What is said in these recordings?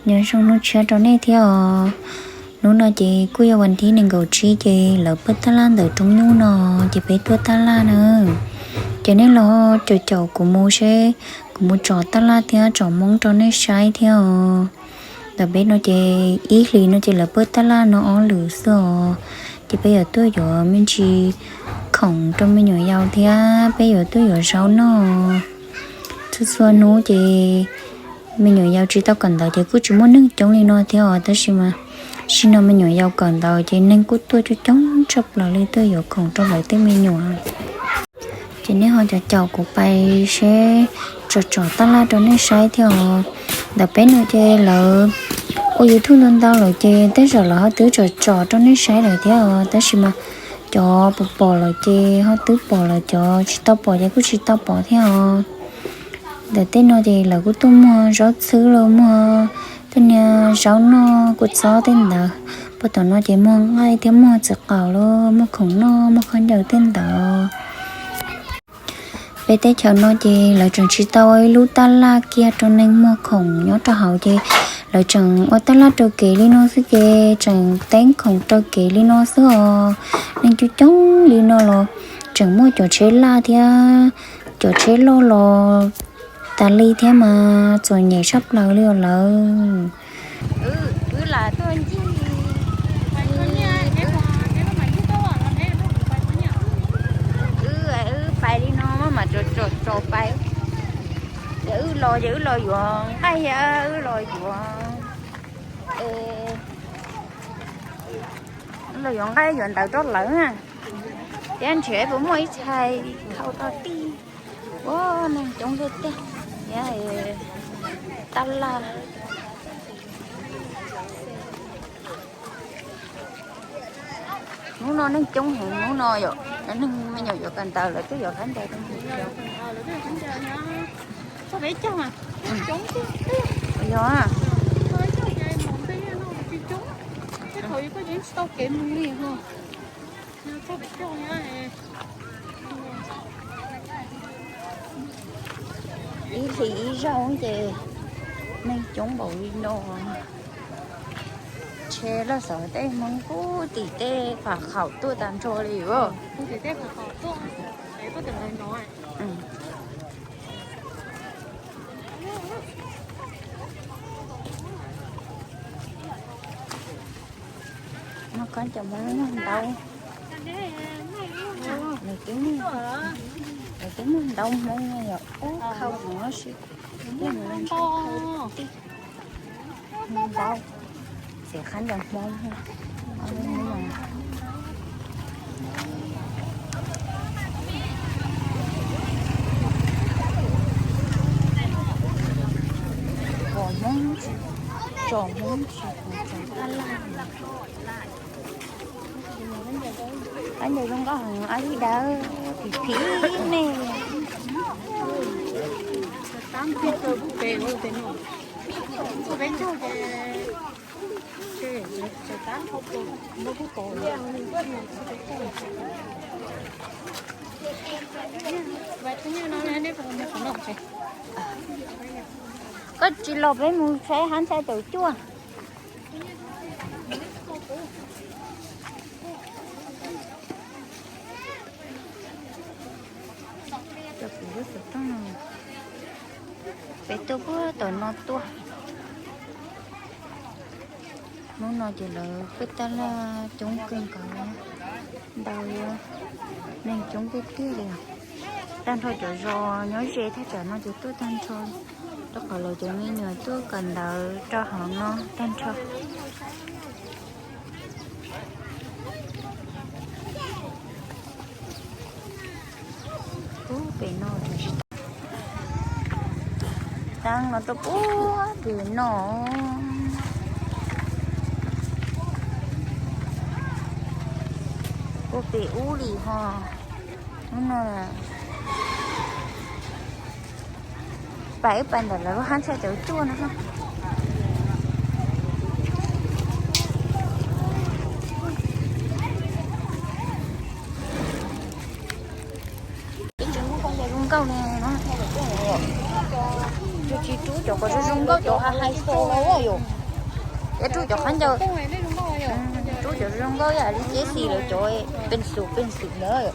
Nyob zoo hnub tshiab rau nej thiab os. Hnub no ces kuj yog vas thib nees nkaum tsib ces lawv pawj tab laj ntawm roob nyuj no, ces peb tuaj tab laj na. Ces nej los caum caum kuv mus seb kuv mus tsom tab laj thiab tsom hmoob rau nej saib thiab os. Ntawm peb no ces ib hlis no ces lawv pawj tab laj no ob lwm xwb os. Ces peb yuav tuaj yuav me ntsis khoom rau me nyuam yaus thiab peb yuav tuaj yuav zaub noj. Txhua txhua hnub ces me nyuam yaus tsis tau kawm ntawv ces kuj tsis muaj neeg coob li no thiab os, tab sis mas sim no me nyuam yaus kawm ntawv ces neeg kuj tuaj coob coob tshaj plaws li tuaj yuav khoom rau lawv tej me nyuam. Ces nej ho caum caum kuv pais seb tsom tsom tab laj rau nej saib thiab os. Ntawm peb no ces lawv ua YouTube ntau ntau lawm ces tej zaum lawv ho twb tsom tsom rau nej saib lawm thiab os, tab sis mas cov pom pom lawm ces ho twb pom lawm, cov tsis tau pom ces kuj tsis tau pom thiab os. Ntawm tej no ces lawv kuj tuaj muag zaub txhwb los muag tej niag zaub noj kua txob tej ntawd. Puag tom no ces muag nqaij thiab muag txiv qaub los muag khoom noj muag khaub ncaws tej ntawd. Peb teb chaws no ces lawv tseem tsis tau ua ib lub tab laj kiag rau neeg muag khoom nyob rau hauv ces lawv tseem ua tab laj rau kev li no xwb ces tseem teeb khoom rau kev li no xwb os. Neeg coob coob li no los tseem muaj cov tsheb laj thiab cov tsheb loj los tas li thiab mas txom nyem tshaj plaws li os lawm. Wb lam tuaj ncig, wb, wb pais li no maj mam tsom tsom tsom pais. Ces wb los ces wb los yuav nqaij thiab wb los yuav, los yuav nqaij yuav ntawv rau lawv na. Thiab ntshe puas muaj ib txhais thau toj tij. Ua neeg coob tiag tiag. Tab laj. Hnub no neeg coob heev hnub no yom, neeg me nyuam yuav kawm ntawv lawv twb yuav khaub ncaws rau. Yog. Ib hlis ib zaug ces neeg coob npaum li no. Ntshe laj xav tej Hmoob kuj tim tej pam khaum tuaj tag nrho li os. No koj cov Hmoob muag ntau, lawv twb muag ntau Hmoob no yom, ub khau no si, ntau, txiv qab ncaws Hmoob. Pom Hmoob, tsom Hmoob tsis pom tsom tab laj. Qab ncaws zoo nkauj heev, ob lub dawb phim phim me. Koj tsis los peb mus saib hab ntxhais tawm cuaj. Cov kuv lub xov tooj no, peb tuaj puag tom no tuaj. Hnub no ces lawv peb tab laj coob kawg nkaus, ntau, neeg coob tiag tiag li. Tag nrho cov zos nyob ze thaj tsam no ces tuaj tag nrho, rau qhov lawv cov me nyuam tuaj kawm ntawv rau hauv no tag nrho. Ub, pem no, taab no rau puag pem no, puag pem ub li ho. Hnub no pais wb pais ntawm lawv lub hab ntxhais tawm cuaj no. Peb tseem muaj koj ncas zoo nkauj ne, tsis rub cov Zoo zoo nkauj cov hais hais xo yom. Cov rub cov qhab ncaws, rub cov zoo nkauj ib yam li Jessie lawv cov pencil pencil ntawd,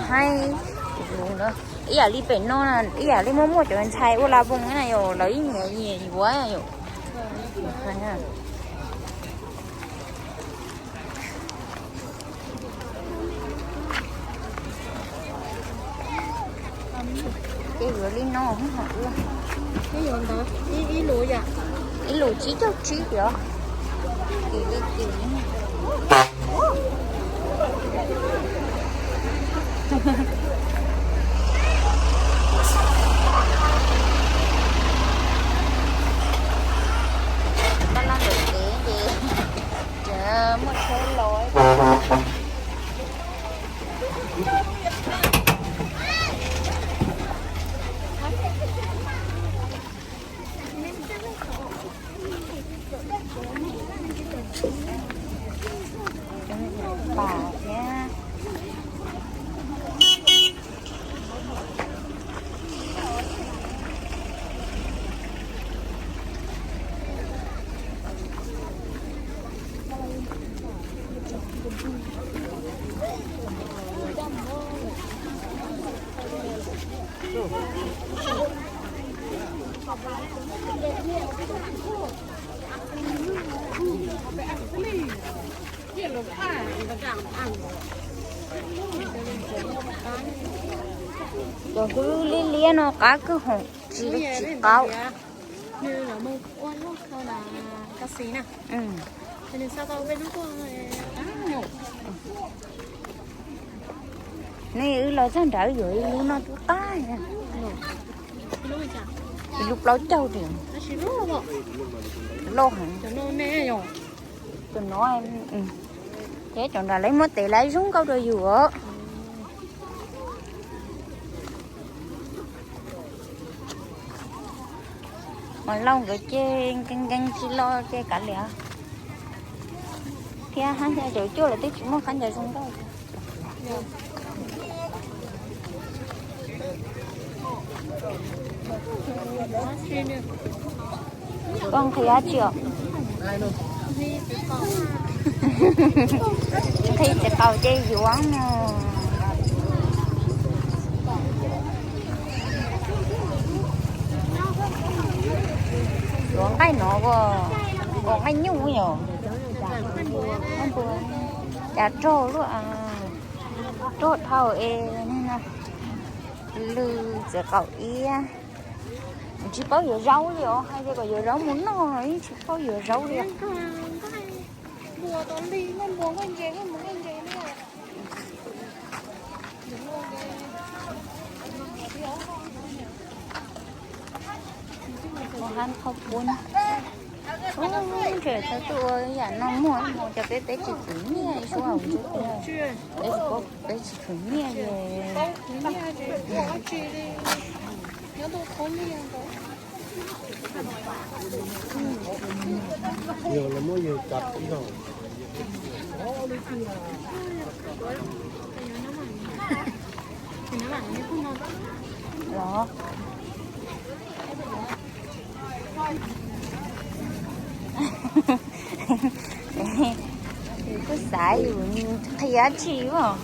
hais lus ntawd. Ib yam li pem no, ib yam li muaj muaj cov ntxhais ua la voos na yom, lawv ib nyiam nyiam yuav yom. Ces yuav li no, ib lus tsib caug tsib tias, kim li kim. Tab laj ntawm kev ces muaj tsheb los. Pam thiab. Cov hwb liab liab no qab kwj hoom tsis tsis qaub. Nws wb los txog nrad wb yuav ib lub no tub qab. Ib lub plaub caug tias, loj heev. Tus no, thiab cov nrad lawv muab tev lawv zoo nkauj rau yus os. Mas lauj nkawd ces nkees nkees tsis los ces kav liam. Thiab hab ncas cov cuaj lawv twb tsis muaj qab ncas zoo nkauj. Koj nqhis dab tsi os? Nqhis txiv qaub ces yuav no. Yuav nqaij no, nqaij nyuj yom. Cas rog luaj, rog dhau es lwj txiv qaub iab. Tsis paub yuav zaub li os, hais tias kom yuav zaub mus noj los yeej tsis paub yuav zaub li. Ua hab qhov pub, txhua tus ua yam no muag mus cov peb, peb tsis khwv nyiaj, peb tsis khwv nyiaj li. Yog los muab yawg cov ib zaug. Los, kuj xav yus qhia tsi os.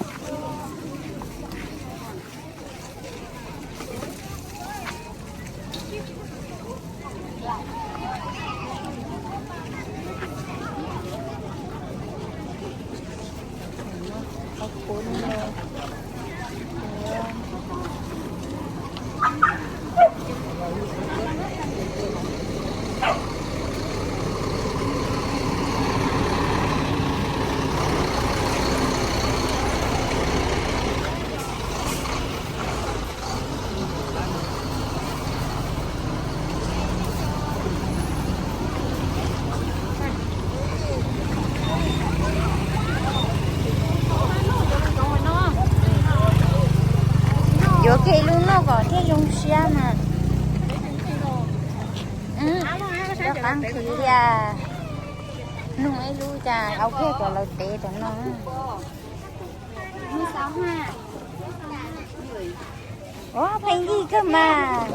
Yuav kiag lub noj kom thiaj zoo siab mas. Rov qab nqhis tias, nug ib lub cas au kiag cov lawv tev cov no. Ua pheej yig kawg mas.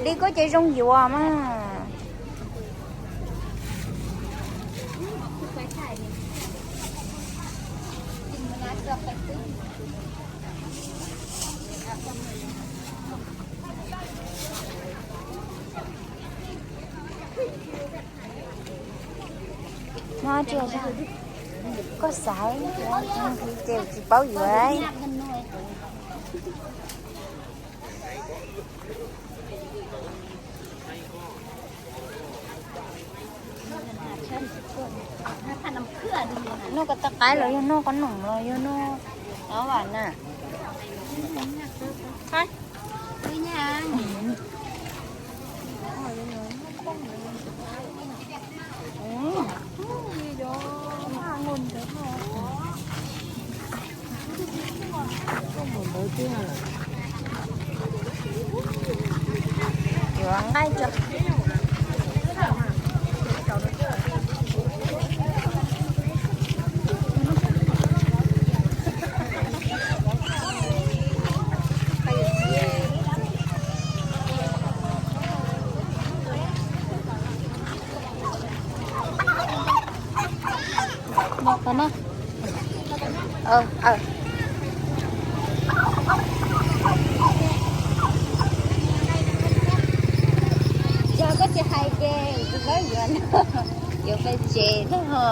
Li koj ces zoo yuav mas. No, koj xav ces tsis paub yuav. Noj koj tau qaib los yog noj qos noom los yog noj, no vas na. Yuav nqaij tso. Yog koj tsis hais ces kuv muab yuav, yuav pais tsev na ho.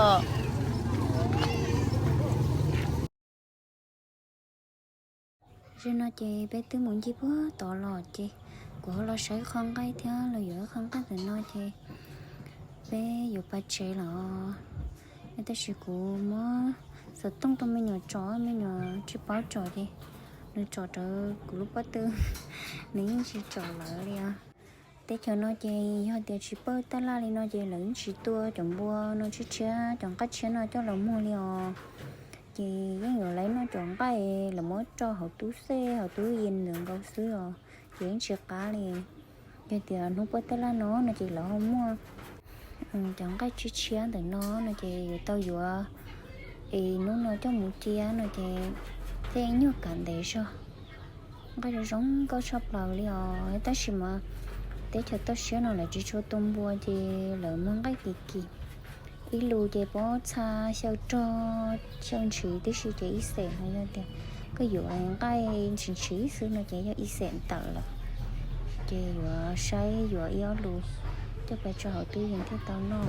Zaum no ces peb twb mus ncig puag tod los ces kuv ho los saib qhov nqaij thiab los yuav qhov nqaij ntawm no ces peb yuav pais tsev los. Tab sis kuv muab xov tooj rau me nyuam tsom, me nyuam tsis paub tsom ces nws tsom rawv kuv lub pob tw, nws yeej tsis tsom lawv li os. Teb chaws no ces yog tias tsis pawj tab laj li no ces lawv yeej tsis tua cov npua no tshiab tshiab, cov nqaij tshiab no coj los muag li os. Ces yeej yuav lawv noj cov nqaij lawv muab rau hauv tub xej hauv tub yees ntawd nkaus xwb os, ces yeej tsis qab li. Yog tias hnub pawj tab laj no no ces lawv ho muaj cov nqaij tshiab tshiab ntawm no no ces yuav tau yuav es hnub no coj mus cia no ces tej nyuag kam ntev zog. Nqaij zoo zoo nkauj tshaj plaws li os, tab sis mas teb chaws toj siab no lawv tsis tshua tua npua ces lawv muag nqaij kim kim. Ib lus ces puab txha xyaw rog xyaw ntshis tib si ces ib xees no, yog tias koj yuav nqaij ntshis ntshis xwb no ces yog ib xees tawm lawm. Ces yuav saib yuav ib ob lus coj pais tso hauv tub yees thiaj tau noj.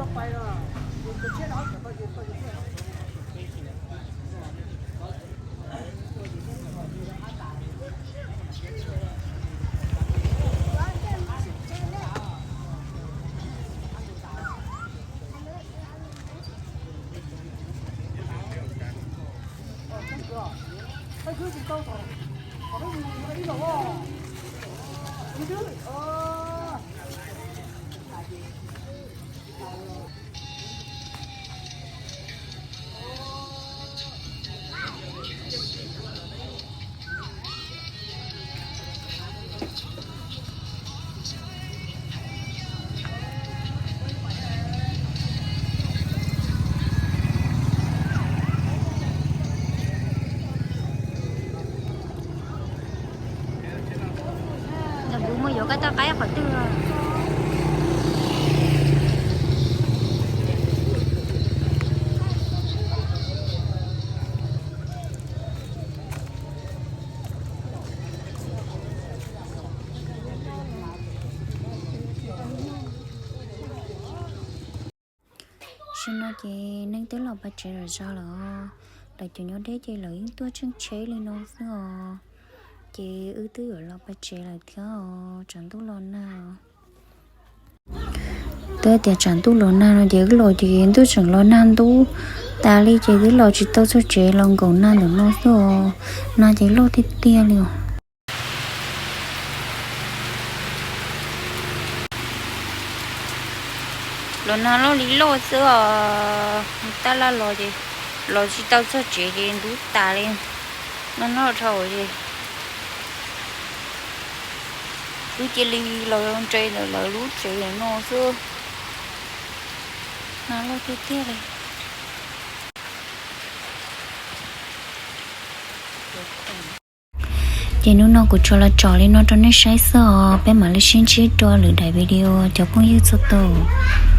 Kuv mus yuav koj tau qaib qhov twg? Tam sim no ces neeg twb los pab tsev zom zaws lawm, lawv cov nyob deb ces lawv yeej tuaj tsheej tsheb li no xwb os. Ces wb twb yuav los pab tsev lawm thiab os, tsam ntuj los nag. Twb tias tsam ntuj los nag no ces wb los ces ntuj tseem los nag ntub tas li ces twb los tsis tau txog tsev los nkaum nag ntawm no xwb os. Nag ces loj tiag tiag li os. Los nag loj li loj xwb os, tab laj los ces los tsis tau txog tsev ces ntub tas li. Nag loj dhau ces wb cia li los nres ntawm lawv lub tsev no xwb. Nag loj tiag tiag li. Es hnub no kuv tsuas los tsom li no rau nej saib xwb os, peb mam li sib ntsib rau lwm daim video cov phooj ywg txhua tus.